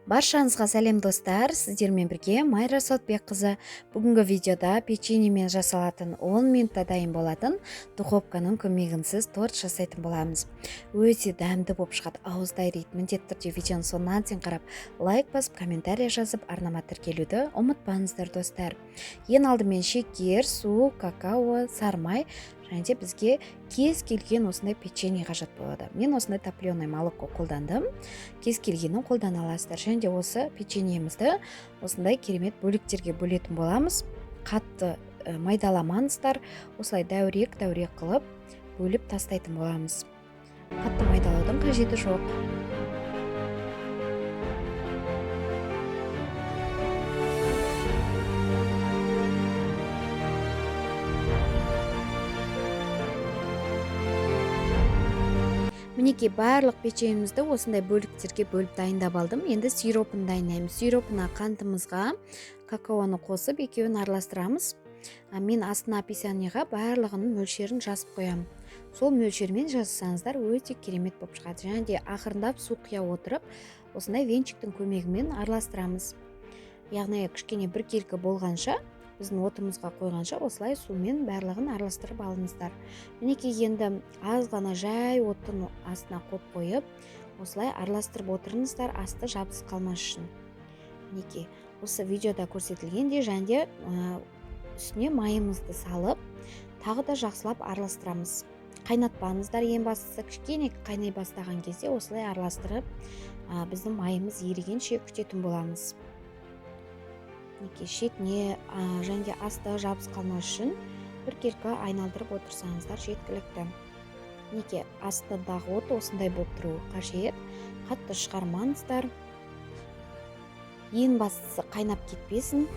Баршаңызға сәлем, достар! Сіздермен бірге Майра Сотбекқызы. Бүгінгі видеода печеньемен жасалатын, 10 минутта дайын болатын, духовканың көмегінсіз торт жасайтын боламыз. Өте дәмді болып шығады, ауызда ериді. Міндетті түрде видеоның соңына дейін қарап, лайк басып, комментарий жазып, арнама тіркелуді ұмытпаңыздар, достар. Ең алдымен шекер, су, какао, сары май және де бізге кез келген осындай печенье қажет болады. Мен осындай топленый молоко қолдандым, кез келгенін қолдана аласыздар. Және де осы печеньемізді осындай керемет бөліктерге бөлетін боламыз. Қатты майдаламаңыздар, осылай дәурек дәурек қылып бөліп тастайтын боламыз. Қатты майдалаудың қажеті жоқ. Мінекей, барлық печеньемізді осындай бөліктерге бөліп дайындап алдым. Енді сиропын дайындаймыз. Сиропына қантымызға какаоны қосып, екеуін араластырамыз. Мен астына описаниеға барлығының мөлшерін жазып қоямын. Сол мөлшермен жасасаңыздар, өте керемет болып шығады. Және де ақырындап су құя отырып, осындай венчиктің көмегімен араластырамыз. Яғни кішкене біркелкі болғанша, біздің отымызға қойғанша, осылай сумен барлығын араластырып алыңыздар. Мінекей, енді аз ғана жай оттың астына қойып қойып, осылай араластырып отырыңыздар, асты жабысып қалмас үшін. Мінекей, осы видеода көрсетілгендей. Және де үстіне майымызды салып, тағы да жақсылап араластырамыз. Қайнатпаңыздар, ең бастысы кішкене қайнай бастаған кезде осылай араластырып, біздің майымыз ерігенше күтетін боламыз. Мінекей, шетіне және де асты жабысып қалмас үшін біркелкі айналдырып отырсаңыздар, жеткілікті. Мінекей, астындағы от осындай болып тұруы қажет, қатты шығармаңыздар. Ең бастысы, қайнап кетпесін.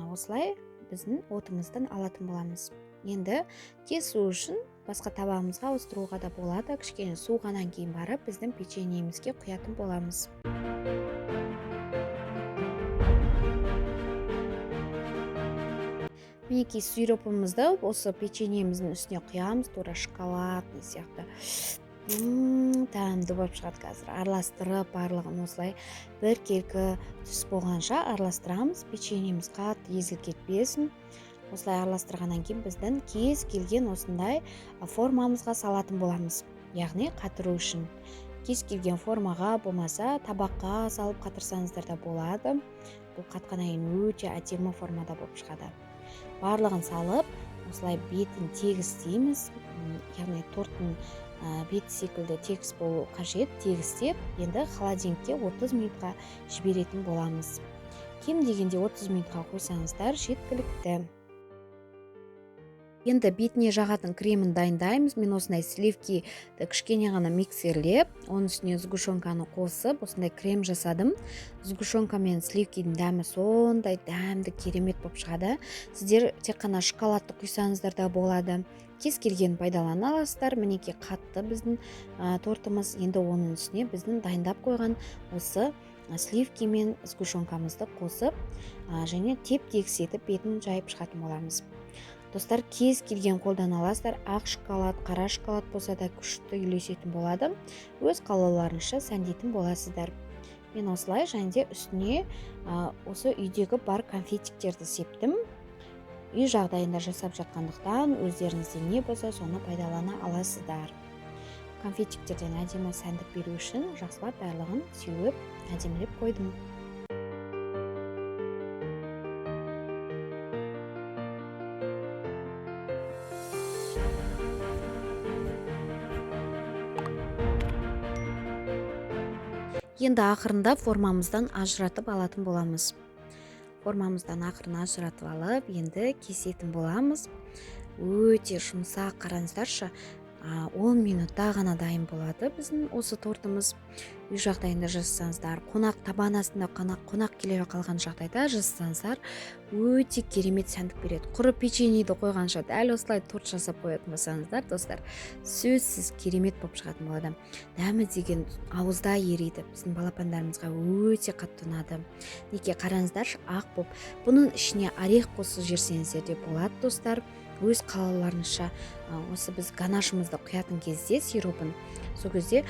Осылай біздің отымыздан алатын боламыз. Енді кесу үшін басқа табағымызға ауыстыруға да болады. Кішкене суығаннан кейін барып, біздің печеньемізге құятын боламыз. Мінекей, сиропымызды осы печеньеміздің үстіне құямыз, тура шоколадный сияқты. Дәмді болып шығады. Қазір араластырып, барлығын осылай біркелкі түс болғанша араластырамыз. Печеньеміз қатты езіліп кетпесін. Осылай араластырғаннан кейін біздің кез келген осындай формамызға салатын боламыз. Яғни қатыру үшін кез келген формаға, болмаса табаққа салып қатырсаңыздар да болады. Бұл қатқаннан кейін өте әдемі формада болып шығады. Барлығын салып, осылай бетін тегістейміз. Яғни торттың беті секілді тегіс болу қажет. Тегістеп, енді холодильникке 30 минутқа жіберетін боламыз. Кем дегенде 30 минутқа қойсаңыздар, жеткілікті. Енді бетіне жағатын кремін дайындаймыз. Мен осындай сливки кішкене ғана миксерлеп, оның үстіне сгущенканы қосып, осындай крем жасадым. Сгущенка мен сливкидің дәмі сондай дәмді, керемет болып шығады. Сіздер тек қана шоколадты құйсаңыздар да болады, кез келгенін пайдалана аласыздар. Мінекей, қатты біздің тортымыз. Енді оның үстіне біздің дайындап қойған осы сливки мен сгущенкамызды қосып және теп тегіс етіп бетін жайып шығатын боламыз. Достар, кез келген қолдана аласыздар. Ақ шоколад, қара шоколад болса да, күшті үйлесетін болады. Өз қалауларыңызша сәндейтін боласыздар. Мен осылай және де үстіне осы үйдегі бар конфетиктерді септім. Үй жағдайында жасап жатқандықтан, өздеріңізде не болса, соны пайдалана аласыздар. Конфетиктерден әдемі сәндік беру үшін жақсылап барлығын сеуіп, әдемілеп қойдым. Енді ақырында формамыздан ажыратып алатын боламыз. Формамыздан ақырын ажыратып алып, енді кесетін боламыз. Өте жұмсақ, қараңыздаршы. 10 минутта ғана дайын болады біздің осы тортымыз. Үй жағдайында жасасаңыздар, қонақ табан астында, қонақ келе қалған жағдайда жасасаңыздар, өте керемет сәндік береді. Құры печеньеді қойғанша, дәл осылай торт жасап қоятын болсаңыздар, достар, сөзсіз керемет болып шығатын болады. Дәмі деген ауызда ериді. Біздің балапандарымызға өте қатты ұнады. Неке, қараңыздаршы, ақ болып. Бұның ішіне орех қосып жіберсеңіздер де болады, достар. Өз қалауларынша. Осы біз ганашымызды құятын кезде, сиропын, сол кезде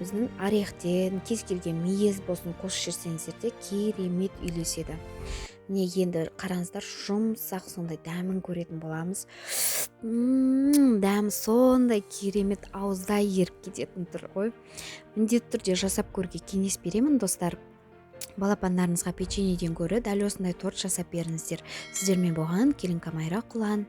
біздің орехтен, кез келген мейіз болсын, қосып жіберсеңіздер де, керемет үйлеседі. Міне, енді қараңыздар, жұмсақ, сондай дәмін көретін боламыз. Дәмі сондай керемет, ауызда еріп кететін тұр ғой. Міндетті түрде жасап көруге кеңес беремін, достар. Балапандарыңызға печеньеден гөрі дәл осындай торт жасап беріңіздер. Сіздермен болған Келін Камайра Құлан.